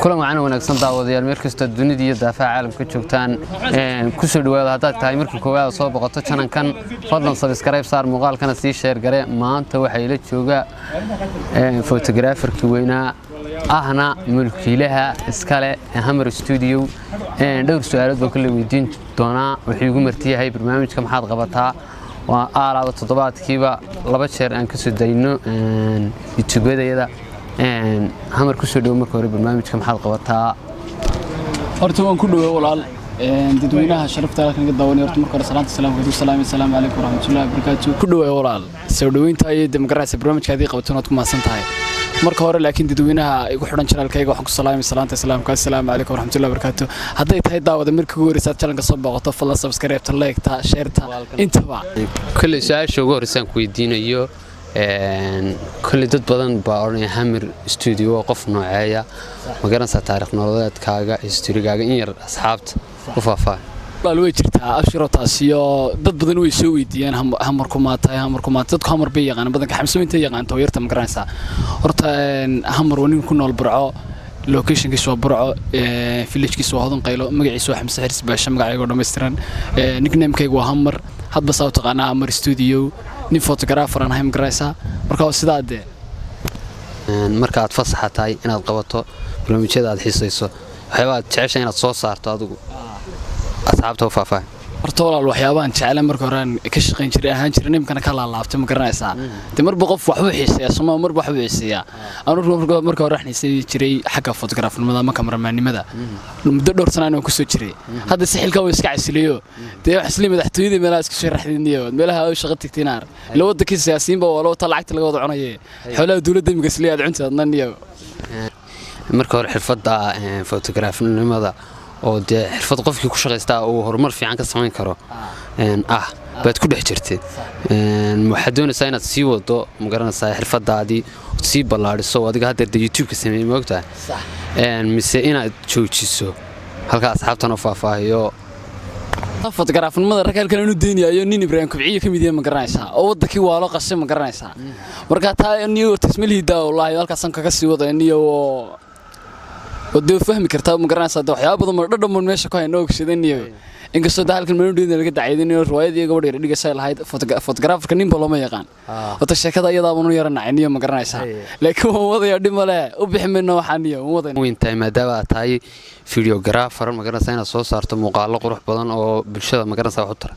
Kulan wacan wanaagsan, daawadayaal, meel kastoo dunida iyo daafaha caalamka joogtaan, kusoo dhawaada. Haddaad tahay markii koowaad soo boqoto channelkan, fadlan subscribe saar, muuqaalkana sii share garee. Maanta waxaa ila jooga photographerkii weynaa, ahna mulkiilaha iskale Hammer Studio. Dhowr su-aalood baan kale weydiin doonaa. Wuxuu igu marti yahay barnaamijka Maxaad Qabataa. Waa aalaaba toddobaadkiiba 2 jeer aan kasoo dayno YouTubadayada. Hamar, kusoo dhowo marka hore barnaamijka Maxaad Qabataa. Horta waan ku dhowey, walaal. Dadweynaha sharafta halkan ka daawanaya, horta marka hore salaanta salaamka ku salaamay. Asalaamu calaykum waraxmatullahi wabarakaatu. Ku dhowey, walaal, soo dhoweynta iyo demoqraasiga barnaamijka adii qabato waad ku mahadsan tahay marka hore. Laakiin dadweynaha igu xidhan channelkayga waxaan ku salaamay salaanta islaamka: assalaamu calaykum waraxmatullahi wabarakaatu. Hadday tahay, daawada, markii ugu horeysa aad channelka soo booqato, fadlan subscribe-ta, like-ta, share-ta intaba. Kolley su-aasha ugu horreysaan ku weydiinayo, kolley dad badan baa odhanaya Hammer Studio waa qof nooceeya? Ma garanaysaa taarikh nololeedkaaga, historygaaga in yar asxaabta u faahfaahay? Walaal, way jirtaa, abshiro, taasiyo dad badan way soo weydiiyeen: Hamarku maa tahay? Hamarku maa? Dadku Hamar bay yaqaanaan badanka, Xamsooyinta yaqaanta oo yarta, ma garanaysaa? Horta Hamar waa nin ku nool Burco, locationkiisu waa Burco, villagekiisu waa Hodan Qaylo, magaciisu waa Xamse Xirs Baashe, magacayga oo dhammaystiran. Nicknamekaygu waa Hamar, hadba saa u taqaanaa Hamar Studio. Nin photographer aan ahay, ma garanaysaa? Marka waa sidaa dee. Marka aad fasaxa tahay inaad qabato barnaamijyada aad xiisayso, waxyaaba aad jeceshahay inaad soo saarto, adigu asxaabta u faahfaahay. Horta walaal, waxyaabahan jecla marka hore aan ka shaqayn jiray ahaan jiray, nimkana ka laalaabtay, ma garanaysaa? Dee marba qof waxbuu xiiseeyaa soma, marba waxbuu xiiseeyaa. Anu marka hore waxaan xiiseyn jiray xagga photographnimada ama kamaramaannimada. Muddo dhowr sana aan kusoo jiray. Hadda si xilkan way iska casiliyo, dee wax isla madaxtooyada meelaha iska soo raxdiniyo, meelaha ay shaqo tagtiin ar ila wadankii siyaasiyiin baa waa loo taa lacagta laga wada cunaye, xoolaha dowladda imika isla aad cunta adnan iyo. Marka hore xirfadda photographnimada, oo dee xirfad qofkii ku shaqaystaa uu horumar fiican ka samayn karo ah, baad ku dhex jirtay. Waxaad doonaysaa inaad sii wado, ma garanaysaa, xirfadaadii sii ballaadhiso oo adiga haddeer dee YouTube-ka sameeyey, ma ogtahay, mise inaad joojiso? Halka asxaabtan oo faahfaahiyo. Fotograafnimada rag halkan inu deynayo, nin Ibraahim Kubciye ka mid yahay, ma garanaysaa, oo wadankii waalo qashay, ma garanaysaa? Marka taa niyo horta isma lihidaa, wallaahi, halkaasaan kaga sii wada niyo oo dee fahmi kartaa, ma garanaysaa? Dee waxyaaba badan oo dhadhan meesha ku hayno ogshadan niyo, inkastoo daa halkan manu dheyna laga dacaydinayo, riwaayadii gabadha yar dhigaysa lahayd photographerka ninba looma yaqaan. Horta sheekada iyadaa banu yara nacay niyo, ma garanaysaa? Laakiin waan wadaya, dhib male, u bixi mayno waxaan niyo, waan wadayna. Weyn tahay maadaama aad tahay videographer, ma garanaysaa, inaad soo saarto muuqaallo qurux badan oo bulshada, ma garanaysaa, wax u tara.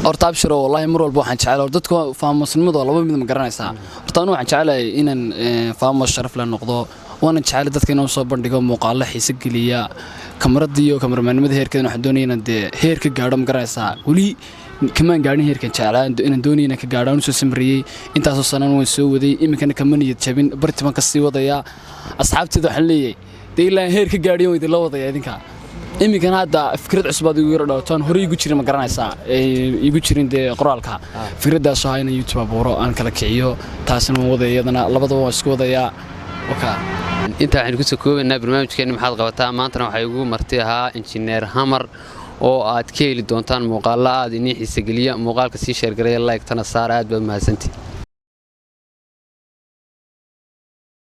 Horta abshiro, wallaahi, mar walba waxaan jecelahay dadku faamosnimadu waa laba mid, ma garanaysaa? Horta anu waxaan jecelahay inaan faamos sharaf leh noqdo, waanan jecelahay dadka inaan soo bandhigo muuqaallo xiise geliya. Kamarada iyo kamaramaannimada heerkeeda waxaan doonaya inaan dee heer ka gaadho, ma garanaysaa? Weli kamaan gaadhin heerkan jeclaa inaan doonaya inaan ka gaadho. Aan usoo samriyey intaasoo sanaan, waan soo waday, iminkana kama niyad jabin, barti baan kasii wadayaa. Asxaabteeda waxaan leeyahay dee ilaa heer ka gaadhiyan waan idinla wadaya idinka. Iminkana hadda fikrad cusub aad igu yaro dhawtaan hore igu jirin, ma garanaysaa, igu jirin dee qoraalka, fikraddaasoo ah inaan YouTube abuuro, aan kala kiciyo. Taasina waan wadaya, iyadana labadaba waan isku wadayaa waka. Intaa waxaynu kusoo koobaynaa barnaamijkeenni Maxaad Qabataa. Maantana waxaa igu marti ahaa injineer Hamar, oo aad ka heli doontaan muuqaallo aad inii xiisegeliya. Muuqaalka sii share gareeya, like-tana saar. Aad baad mahadsantii.